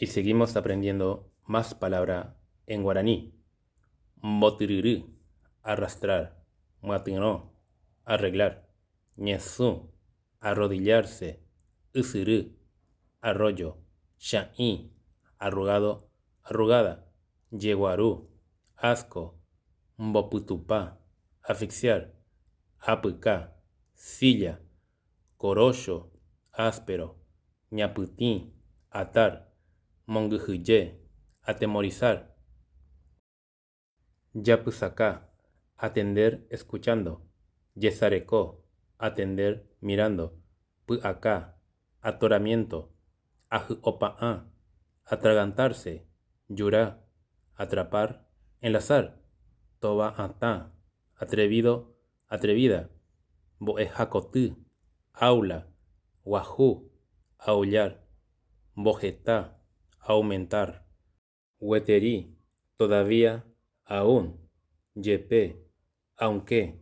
Y seguimos aprendiendo más palabra en guaraní. Mbotyryry, arrastrar. Myatyrõ, arreglar. Ñesũ, arrodillarse. Ysyry, arroyo. Cha'ĩ, arrugado, arrugada. Jeguaru, asco. Mbopytupa, asfixiar. Apyka, silla. Korócho, áspero. Ñapytĩ, atar. Mongyhyje, atemorizar. Japysaka, atender escuchando. Jesareko, atender mirando. Py'aka, atoramiento. Ahy'opa'ã, atragantarse. Jura, atrapar, enlazar. Tova'atã, atrevido, atrevida. Mbo'ehakoty, aula. Guahu, aullar. Mboheta, aumentar. Gueteri, todavía, aún. Jepe, aunque.